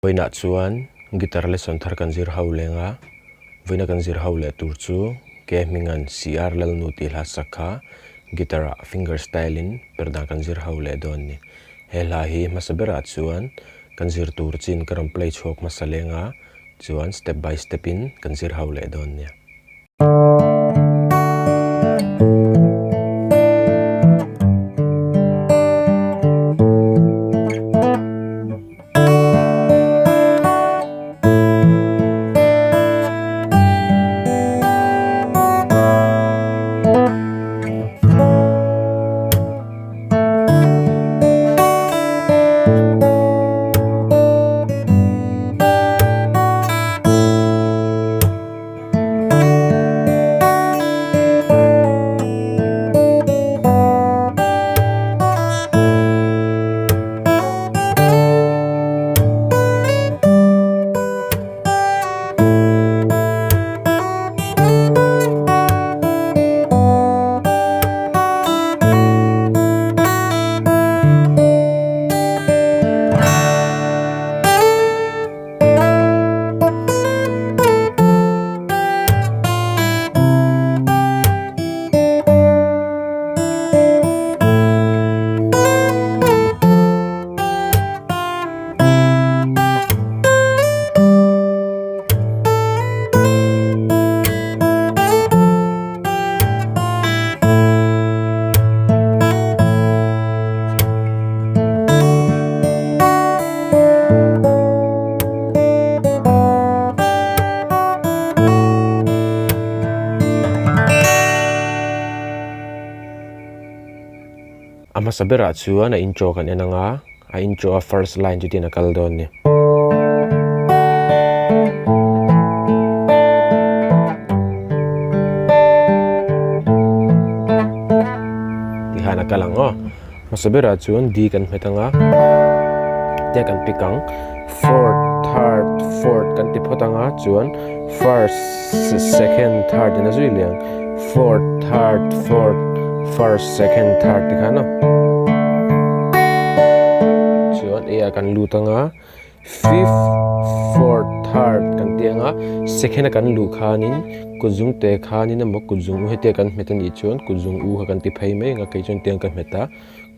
Vawiinah chuan guitar lesson thar kan zir ho leng a, vawiina kan zir ho leh tur chu ke hminga'n CR Lalnu tih hla sak kha guitar ah finger style in per dan kan zir ho leh dawn a ni. He hla hi hmasa berah chuan kan zir tur chin ka rawn play chhuak hmasa leng a, chuan step by step in kan zir ho leh dawn a nia. A hmasa berah chuan a intro kan en ang a, a intro a first line chu tin a kal dawn a ni. Tikhan a kal ang aw. Hmasa berah chuan D kan hmet ang a, te kan pick ang, fourth, third, fourth kan ti phawt ang a, chuan first, second, third in a zui leh ang, fourth, third, fourth, first, second, third ti khan a. Chuan A ah kan lut ang a. Fifth, fourth, third kan tih anga second a kan luh khanin kut zung te khanin emaw kut zung u heti a kan hmet anih chuan kut zung u kha kan ti phei mai anga kei chuan tiang ka hmet a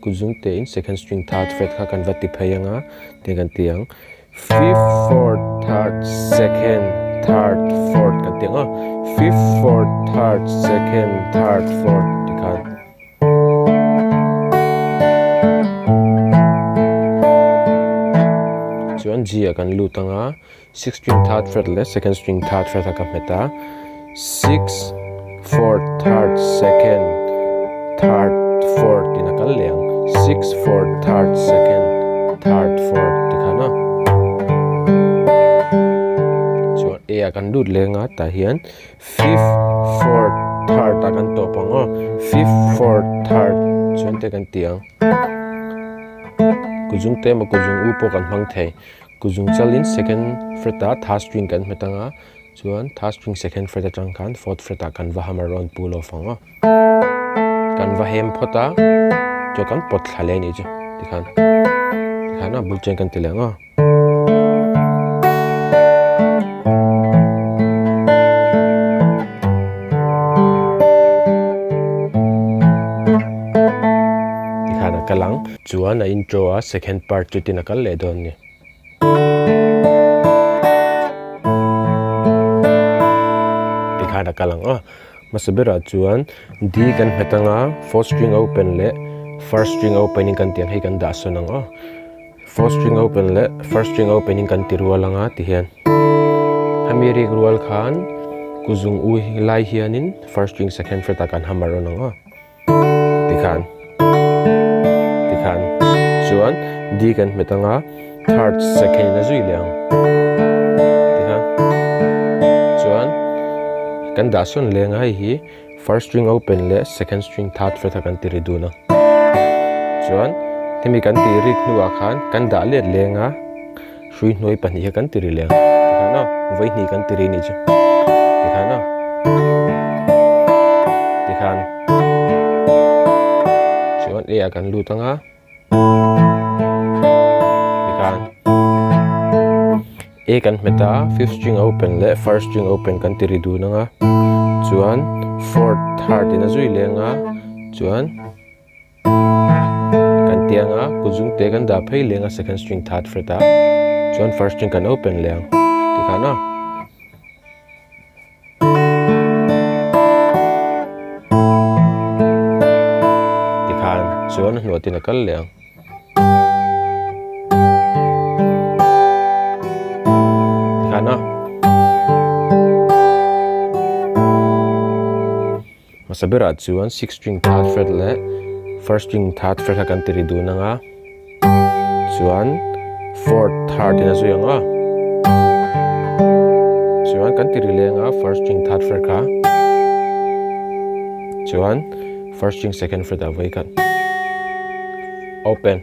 kut zung te in second string third fret kha kan va ti phei anga tiang kan ti ang fifth, fourth, third, second, third, fourth kan ti ang a fifth, fourth, third, second, third, fourth tikhan. Chuan G ah kan lut ang a, sixth string third fret leh second string third fret a ka hmet a, sixth, fourth, third, second, third, fourth in a kal leh ang, sixth, fourth, third, second, third, fourth ti khan a. Chuan A ah kan lut leh ang a tah hian Fifth, fourth, third ah kan tawp ang aw. Fifth, fourth, third chuan te kan ti ang. Kuzung te emaw kuzung u pawh kan hmang thei. Kuzung chalin second fret ah third string kan hmet ang a, chuan third string second fret atang khan fourth fret ah kan va hammer on pull off ang aw. Kan va hem phawt a, chuan kan pawt thla leh a nih chu tikhan tikhan a bul chen kan ti leh ang aw. Tikhan a kal ang. Chuan a intro a second part chu tin a kal leh dawn a ni. Tikhan a kal ang aw. Hmasa berah chuan D kan hmet ang a, fourth string open leh first string open in kan tih ang hei kan dah sawn ang aw. Fourth string open leh first string open in kan ti rual anga ti hian hemi rik rual khan kuzung u lai hianin first string second fret ah kan hammer rawn ang aw tikhan tikhan chuan D kan hmet anga third second in a zui leh ang tikhan chuan kan dah sawn leng a hei hi First string open leh second string third fret a kan ti ri dun a. Chuan hemi kan tih rik hnuah khan kan dah let leng a, hrui hnuai pahnih hi kan ti ri leng. Tikhan aw, vawi hnih kan ti ri nih chu. Tikhan aw. Tikhan. Chuan A ah kan lut ang a. Tikhan. A kan hmet a, fifth string open leh first string open kan ti ri dun ang a, chuan fourth third in a zui leng a, chuan kan ti ang a, kut zung te kan dah phei leng a second string third fret ah, chuan first string kan open leh ang tikhan a. Tikhan chuan a hnuatin a kal leh ang. Tikhan a. Hmasa berah chuan six string third fret leh first string third fret kha kan ti ri dun ang a. Chuan fourth third in a zui ang a. Chuan kan ti ri leng a first string third fret kha. Chuan first string second fret ah vawi khat open.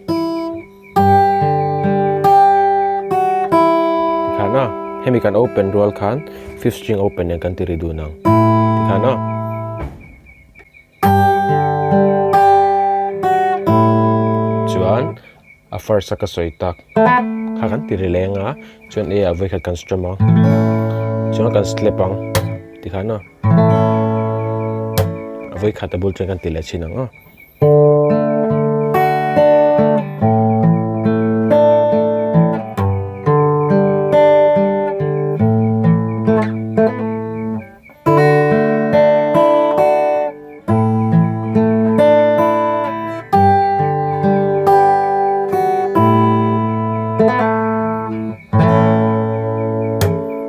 Tikhan a hemi kan open rual khan fifth string open nen kan ti ri dun ang. Tikhan a. Chuan a first a ka sawi tak kha kan ti ri leng a chuan A ah vawikhat kan strum ang chuan kan slap ang tikhan a vawikhat a bul chuan kan ti leh chhin ang a.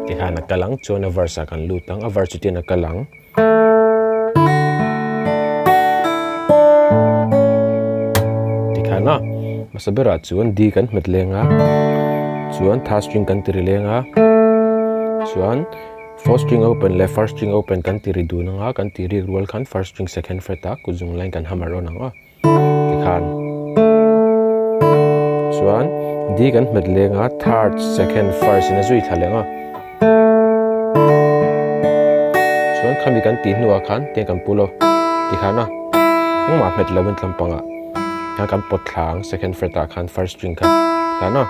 Tikhan a kal ang chuan a verse ah kan lut ang a verse chu tian a kal ang. Tikhan a hmasa berah chuan D kan hmet leng a chuan third string kan ti ri leng a chuan. Fourth string open leh first string open kan ti ri dun anga kan ti rik rual khan first string second fret ah kut zung line kan hammer rawn ang a tikhan chuan D kan hmet leng a third second first in a zui thla leng a chuan khami kan tih hnuah khan tiang kan pull off tikhan a engmah hmet lo in tlampang ah khan kan pawt thla ang second fret ah khan first string kha tikhan a.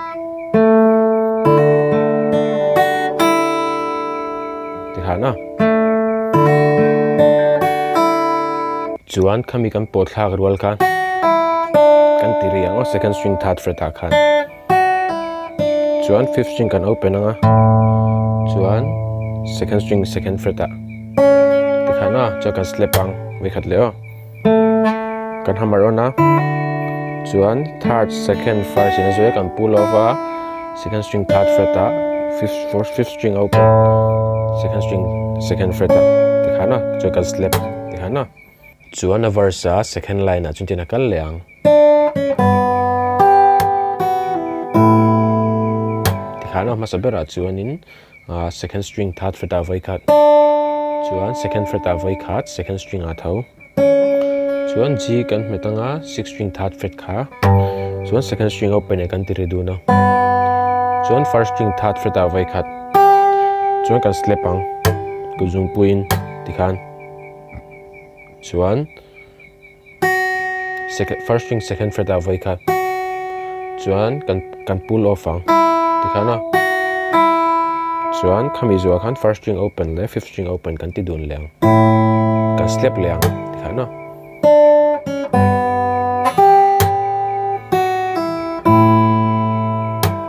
Tikhan a. Chuan khami kan pawh thlak rual khan kan ti ri ang aw second string third fret ah khan. Chuan fifth string kan open ang a. Chuan second string second fret ah tikhan a chuan kan slap ang vekhat leh aw. Kan hammer on a chuan third second first in a zui a kan pull off a second string third fret ah fifth fourth fifth string a open second string second fret ah tikhan a chuan kan slap tikhan a chuan a verse a second line ah chuan tin a kal leh ang tikhan a hmasa berah chuanin ah second string third fret ah vawikhat chuan second fret ah vawikhat second string ah tho. Chuan G kan hmet anga six string third fret kha chuan second string open eh kan ti ri dun a chuan first string third fret ah vawi khat chuan kan slap ang kut zungpuiin tikhan chuan second first string second fret ah vawi khat chuan kan kan pull off ang tikhan a chuan khami zuah khan first string open leh fifth string open kan ti dun leh ang. Kan slap leh ang tikhan a.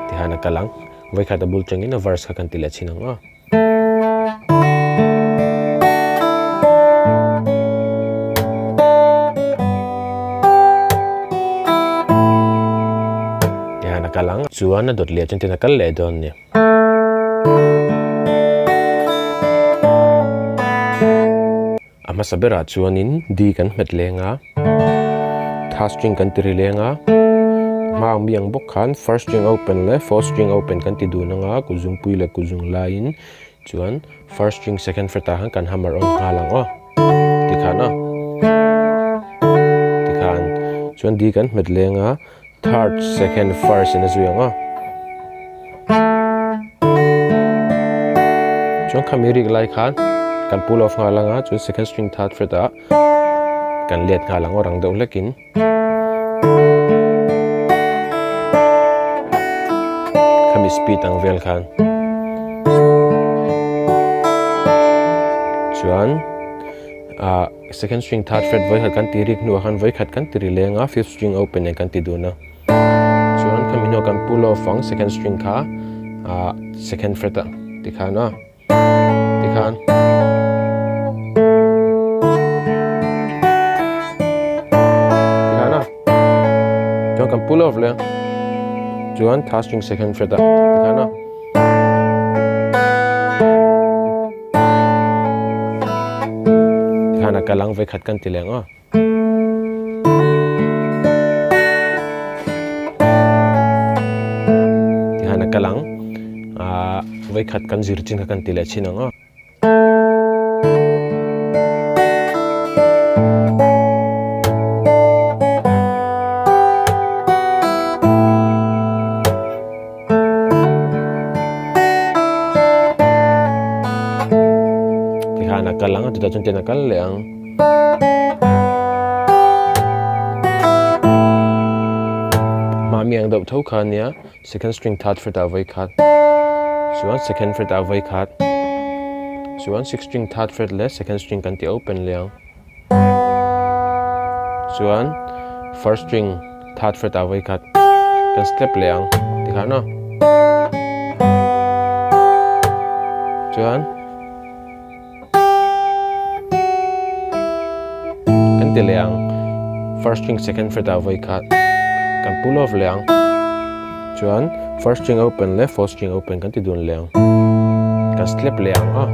Tikhan a kal ang. Vawikhat a bul tangin a verse kha kan ti leh chhin ang a. Tikhan a kal ang. Chuan a dawt leh chuan tin a kal leh dawn a ni. A hmasa berah chuanin D kan hmet leng a, third string kan ti ri leng a, hma ang mi ang bawk khan first string open leh fourth string open kan ti dun ang a, kut zungpui leh kut zung laiin chuan first string second fret ah khan kan hammer on nghal ang aw tikhan a tikhan chuan D kan hmet leng a. Third, second, first in a zui ang a. Chuan khami rik lai khan kan pull off nghal ang a, chuan second string third fret ah kan let nghal ang aw rang deuh hlekin. Khami speed ang vel khan. Chuan ah second string third fret vawi khat kan ti rik hnuah khan vawi khat kan ti ri leng a fifth string open nen kan ti dun a. Chuan khami hnuah kan pull off ang second string kha ah second fret ah tikhan a tikhan. Tikhan a chuan kan pull off leh chuan third string second fret ah tikhan a. Tikhan a kal ang vawikhat kan ti leng aw. Tikhan a kal ang ah vawikhat kan zir chin kha kan ti leh chin ang aw. Tikhan a kal ang a chutah chuan tian a kal leh ang. Hmami ang deuh tho kha ania second string third fret ah vawi khat chuan second fret ah vawi khat chuan sixth string third fret leh second string kan ti open leh ang chuan first string third fret ah vawi khat kan step leh ang tikhan aw chuan. Kan ti leh ang, first string second fret ah vawi khat kan pull off leh ang, chuan first string open leh fourth string open kan ti dun leh ang, kan slap leh ang a.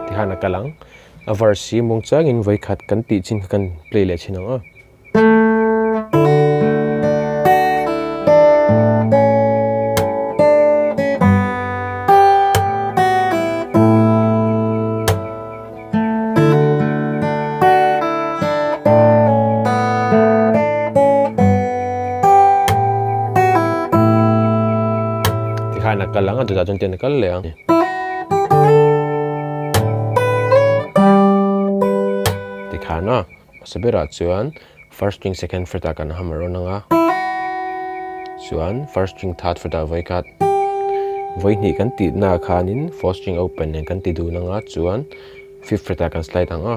Tikhan a kal ang, a verse hi mung changin vawi khat kan tih chin kha kan play leh thin ang a. Tikhan a kal ang a chutah chuan tian a kal leh ang. Tikhan a. Hmasa berah chuan first string second fret ah kan hammer rawn ang a, chuan first string third fret ah vawi khat vawi hnih kan tih naah khanin fourth string open nen kan ti dun ang a, chuan fifth fret ah kan slide ang a,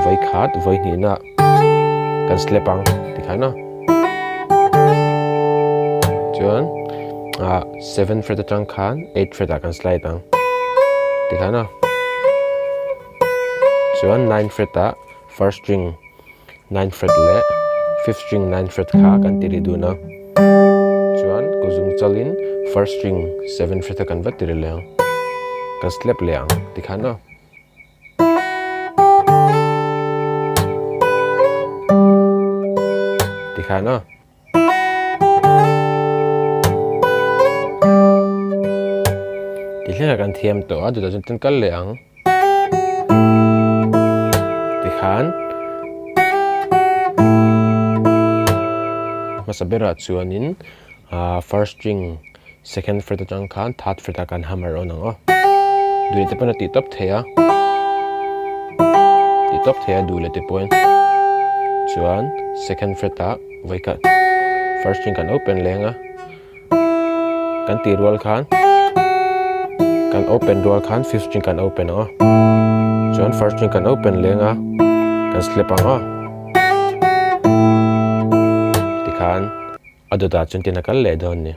vawi khat vawi hnih naah kan slap ang tikhan a, chuan ah seven fret atang khan eight fret ah kan slide ang tikhan a. Chuan ninth fret ah first string ninth fret leh fifth string ninth fret kha kan ti ri dun a, chuan kawt zung chalin first string seventh fret a kan va ti ri leh ang, kan slap leh ang tikhan aw. Tikhan aw. Ti hlengah kan thiam tawh a, chutah chuan tin kal leh ang. Tikhan hmasa berah chuanin ah first string second fret atang khan third fret ah kan hammer on ang aw. Duh leh te pawn a tih tawp thei a, tih tawp thei a duh leh te pawhin chuan second fret ah. Vawi khat first string kan open leng a, kan tih rual khan kan open rual khan fifth string kan open ang a, chuan first string kan open leng a, kan slap ang a, tikhan a dawtah chuan tin a kal leh dawn a ni.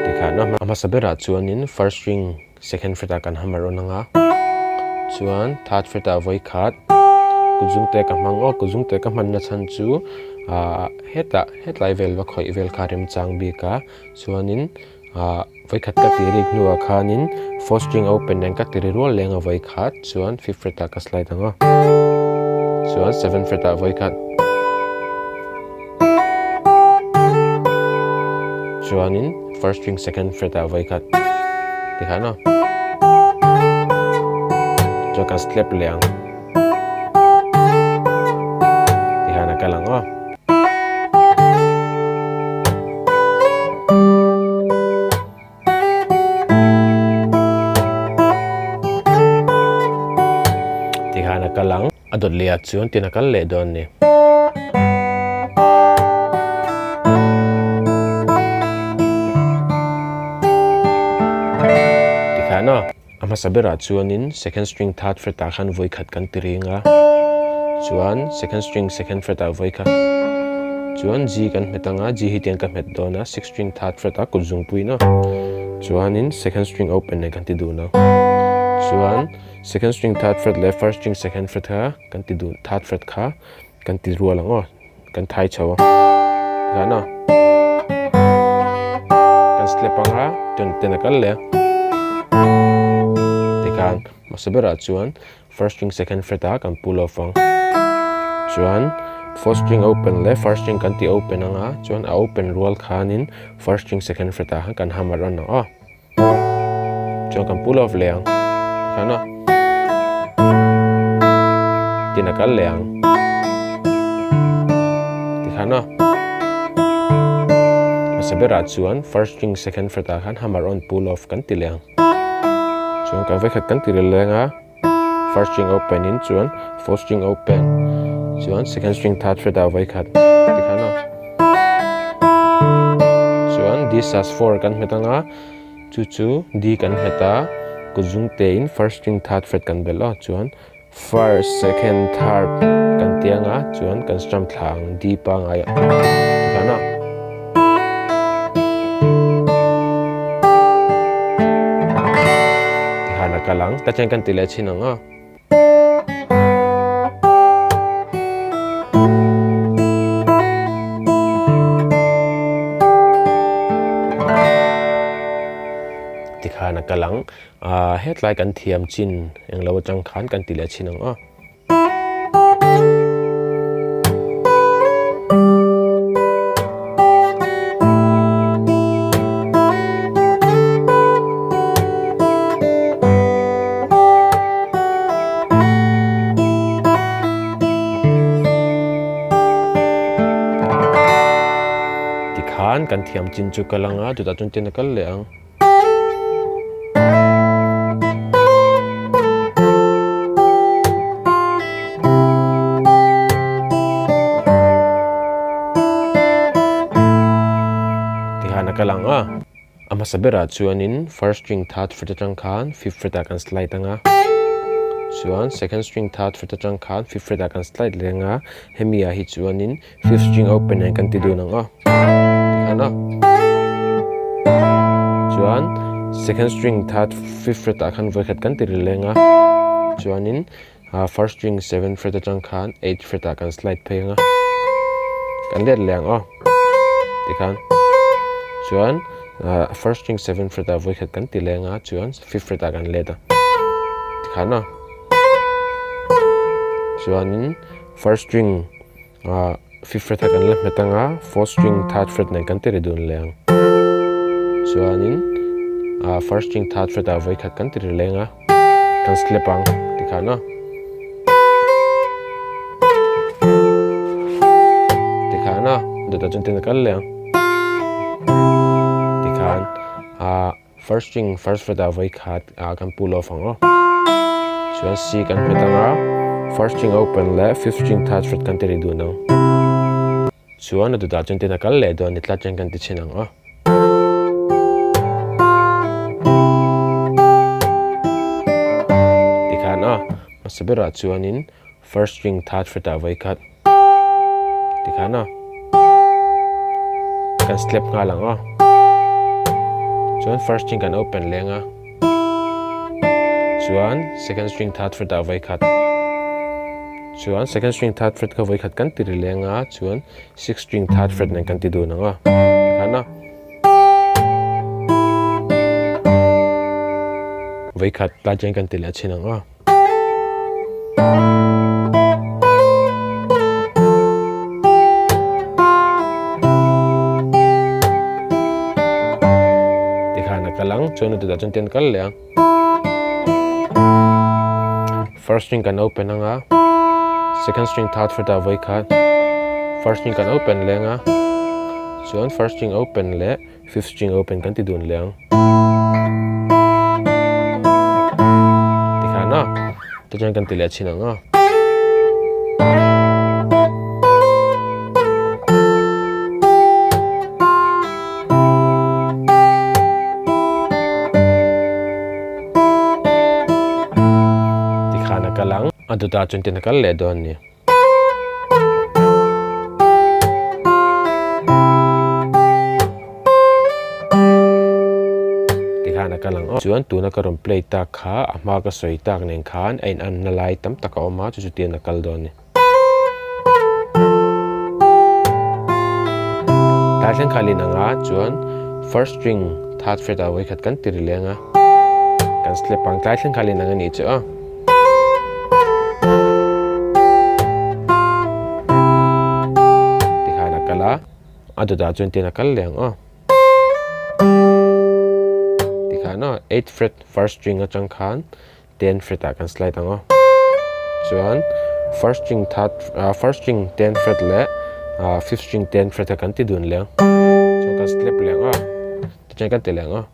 Tikhan a hmasa berah chuanin first string Second fret ah kan hammer rawn ang a, chuan third fret ah vawi khat kut zung te ka hmang aw, kut zung te ka hman na chhan chu ah hetah hetlai vel va khawih vel kha remchang bik a, chuanin ah vawi khat ka ti rik hnuah khanin fourth string open nen ka ti ri rual leng a vawi khat, chuan fifth fret ah ka slide ang a, chuan seventh fret ah vawi khat. Chuanin first string second fret ah vawi khat tikhan aw chuan kan slap leh ang tikhan a kal ang aw. Tikhan a kal ang. A dawt leh ah chuan tin a kal leh dawn a ni. A hmasa berah chuanin second string third fret ah khan vawi khat kan ti ring a, chuan second string second fret ah vawi khat chuan G kan hmet ang a, G hi tiang ka hmet dawn a, sixth string third fret ah kut zungpui na chuanin second string open nen kan ti dun a, chuan second string third fret leh first string second fret kha kan ti dun third fret kha kan ti rual ang aw. Kan thai chho a tikhan a kan slap anga chuan ten a kal leh a tikhan hmasa berah chuan first string second fret ah kan pull off ang chuan fourth string open leh first string kan ti open anga chuan a open rual khanin first string second fret ah khan kan hammer on ang aw. Chuan kan pull off leh ang tikhan a tin a kal leh ang tikhan a hmasa berah chuan first string second fret ah khan hammer on pull off kan ti leh ang chuan kan vekhat kan ti leh leng a first string open in chuan fourth string open chuan second string third fret ah vawikhat tikhan a chuan D sus 4 kan hmet anga chu chu D kan hmet a kut zung te in first string third fret kan belh a chuan first second third kan ti anga chuan kan strum thla ang D pangai ah tikhan a. Tikhan a kal ang ta chuan kan ti leh chhin ang a. Tikhan a kal ang ah hetlai kan thiam chin englo atang khan kan ti leh chhin ang a. Tikhan kan thiam chin chu kal anga chutah chuan tin a kal leh ang. Tihian a kal ang a, a hmasa berah chuanin first string third fret atang khan fifth fret ah kan slide ang a, chuan second string third fret atang khan fifth fret ah kan slide leh ang a, hemi ah hi chuanin Fifth string open nen kan ti dun ang a tikhan a chuan second string third fifth fret ah khan vawikhat kan ti ri leng a chuanin ah first string seventh fret atang khan eighth fret ah kan slide phei ang a kan let leh ang aw tikhan chuan ah first string seventh fret ah vawikhat kan ti leng a chuan fifth fret ah kan let a tikhan a chuanin first string Ah fifth fret a kan la hmet anga fourth string third fret nen kan ti ri dun leh ang. Chuanin ah first string third fret ah vawikhat kan ti ri leng a kan slap ang tikhan a. Tikhan a dawtah chuan tin a kal leh ang. Tikhan ah First string first fret ah vawi khat ah kan pull off ang aw. Chuan C kan hmet ang a, first string open leh fifth string third fret kan ti ri dun ang. Chuan a dawtah chuan tin a kal leh dawn ni tlat chuan kan ti chhin ang aw. Tikhan a, hmasa berah chuanin first string third fret ah vawi khat tikhan a kan slap nghal ang aw chuan first string kan open leng a chuan second string third fret ah vawi khat chuan second string third fret kha vawi khat kan ti ri leng a chuan sixth string third fret nen kan ti dun ang a tikhan a vawi khat tlai chuan kan ti leh chhin ang aw. Tikhan a kal ang chuan a dawtah chuan ten kal leh ang. First string kan open ang a, second string third fret ah vawi khat first string kan open leh ang a, chuan first string open leh Fifth string open kan ti dun leh ang. Tikhan a, tichuan kan ti leh chhin ang a. dawtah chuan tin a kal leh dawn a ni. Tikhan a kal ang aw. Chuan tuna ka rawn play tak kha a hma ka sawi tak nen khan a inanna lai tam tak a awm a, chu chu tian a kal dawn a ni. Tlai thleng kha lin ang a, chuan first string third fret ah vawikhat kan ti ri leng a, kan slap ang tlai thleng kha lin ang a nih chu aw. Tikhan a kal a, a dawtah chuan tin a kal leh ang aw. Tikhan aw eighth fret first string atang khan ten fret ah kan slide ang aw. Chuan first string third first string ten fret leh fifth string ten fret kha kan ti dun leh ang. Chuan kan slap leh ang aw. Tichuan kan ti leh ang aw.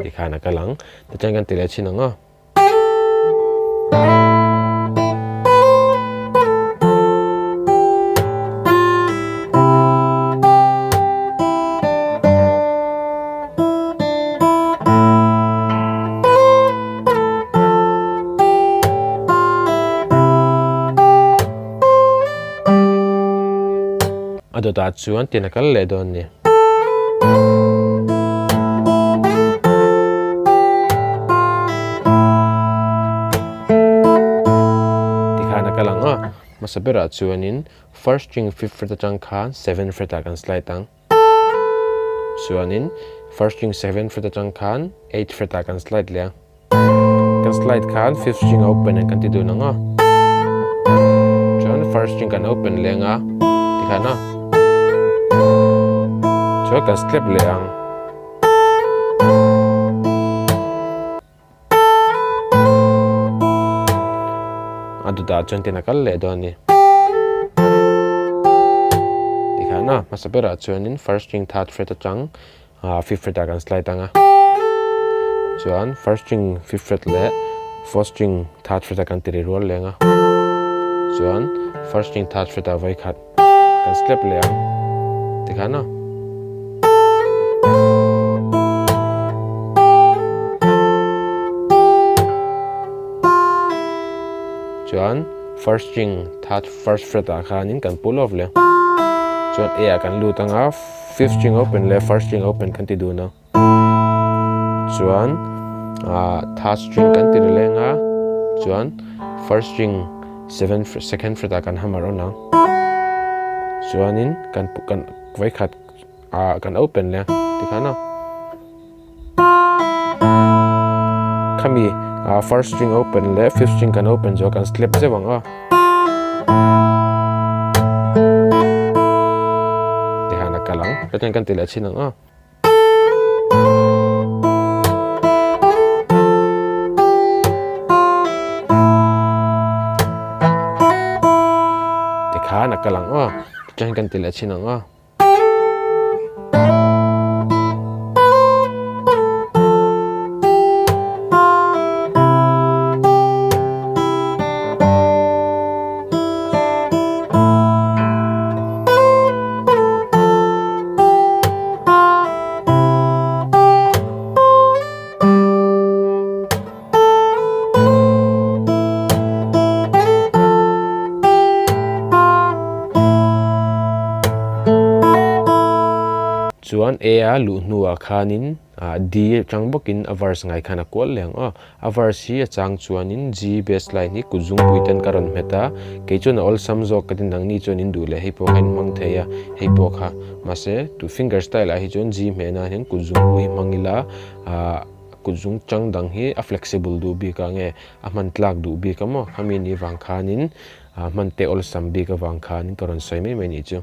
Tikhan a kal ang. Tichuan kan ti leh chhin ang aw. A dawtah chuan tin a kal leh dawn a ni. Tikhan a kal ang a, hmasa berah chuanin first string fifth fret atang khan seventh fret ah kan slide ang. Chuanin first string seventh fret atang khan eighth fret ah kan slide leh ang. Kan slide khan fifth string a open ang kan ti dun ang a. Chuan first string kan open leh ang a, tikhan a. Chuan kan slap leh ang. A dawtah chuan tin a kal leh dawn a ni. Tikhan a hmasa berah chuanin first string third fret atang fifth fret ah kan slide ang a. Chuan first string fifth fret leh fourth string third fret ah kan ti ri rual leh ang a. Chuan first string third fret ah vawikhat kan slap leh ang tikhan a. Chuan first string third first fret ah khanin kan pull off leh chuan A ah kan lut anga fifth string open leh first string open kan ti dun a chuan ah third string kan ti rileng a chuan first string seven second fret ah kan hammer on ang chuanin kan kan vawikhat ah kan open leh tikhan a khami ah first string open leh fifth string kan open zawh kan slap zeuh ang a tikhan a kal ang chuan kan ti leh chhin ang a. Tikhan a kal ang aw, tichuan kan ti leh chhin ang aw. Chuan A a luh hnuah khanin D atang bawkin a verse ngai khan a kual leh ang aw. A verse hi a chang chuanin G bass line hi kut zungpui ten ka rawn hmet a, kei chuan a awlsam zawk ka tin nangni chuan in duh leh hei pawh kha in hmang thei a, hei pawh kha. Mahse, tu finger style ah hi chuan G hmeh nan hian kut zungpui hi hmang ila, ah kut zung chang dang hi a flexible duh bik a nge a hman tlak duh bik a maw? Khami ni vang khanin hman te awlsam bik avang khanin ka rawn sawi mai mai nih chu.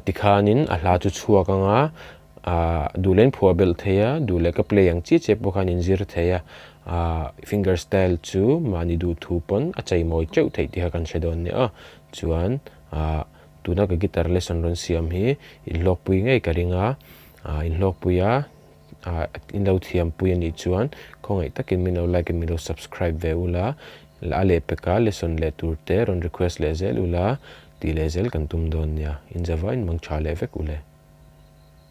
Tikhanin a hla chu chhuak anga ah duh leh in phuah belh thei a, duh leh ka play ang chiah chiah pawh khan in zir thei a, ah finger style chu mahni duh thu pawn a chei mawi teuh theih tih kha kan hre dawn nia aw. Chuan ah tuna ka guitar lesson rawn siam hi inhlawkpui ngei ka ring a, ah inhlawkpui a ah in lo thiampui a nih chuan khawngaih takin min lo like in min lo subscribe ve ula, a lehpeka lesson leh tur te rawn request leh zel ula tih leh zel kan tum dawn nia, inzavain mang tha leh vek ule.